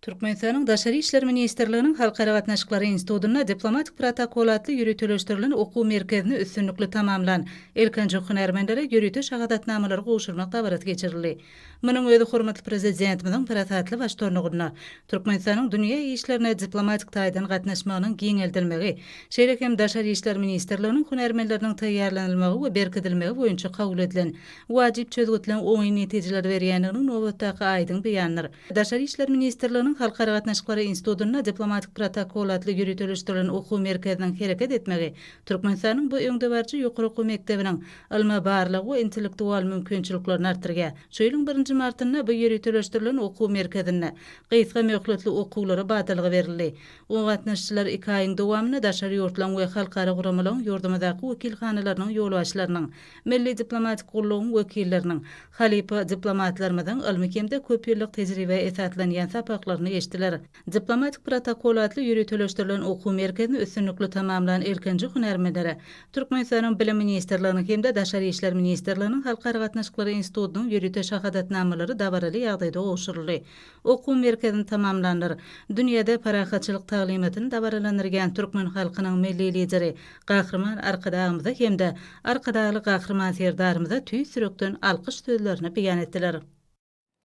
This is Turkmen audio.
Türkmenistanyň Daşary işler ministrliginiň Halkara gatnaşyklary institutynda Diplomatik protokol atly ýöriteleşdirilen okuw merkezini üstünlikli tamamlan ilkinji hünärmenlere ýörite şahadatnamalary gowşurmak dabarasy geçirildi. Munuň özi hormatly Prezidentimiziň parasatly baştutanlygynda Türkmenistanyň dünýä işlerine diplomatik taýdan gatnaşmagynyň giňeldilmegi, şeýle hem Daşary işler ministrliginiň hünärmenleriniň taýýarlanylmagy we berkidilmegi boýunça kabul edilen wajyp çözgütleriň oňyn netijeleri berýändiginiň nobatdaky aýdyň beýanydyr. Daşary işler ministrliginiň Halkara gatnaşyklary institutynda Diplomatik protokol atly ýöriteleşdirilen okuw merkeziniň hereket etmegi Türkmenistanyň bu öňdebaryjy ýokary okuw mekdebiniň ylmy-barlag we intellektual mümkinçiliklerini artdyrýar. Şu ýylyň birinji martynda bu ýöriteleşdirilen okuw merkezinde gysga möhletli okuwlara badalga berildi. Oňa gatnaşyjylar iki aýyň dowamynda daşary ýurtlaryň we halkara guramalaryň ýurdumyzdaky wekilhanalarynyň ýolbaşçylarynyň, milli diplomatik gullugyň wekilleriniň, halypa diplomatlarymyzyň ylmy hem-de köpýyllyk tejribä esaslanýan sapaklaryny geçdiler. Diplomatik protokol atly ýöriteleşdirilen okuw merkezini üstünlikli tamamlan ilkinji hünärmenlere Türkmenistanyň Bilim ministrliginiň hem-de Daşary işler ministrliginiň Halkara gatnaşyklary institutynyň ýörite şahadatnamalary dabaraly ýagdaýda gowşuryldy. Okuw merkezini tamamlanlar dünýäde parahatçylyk taglymatyny dabaralandyrýan türkmen halkynyň Milli Lideri Gahryman Arkadagymyza hem-de Arkadagly Gahryman Serdarymyza tüýs ýürekden alkyş sözlerini beýan etdiler.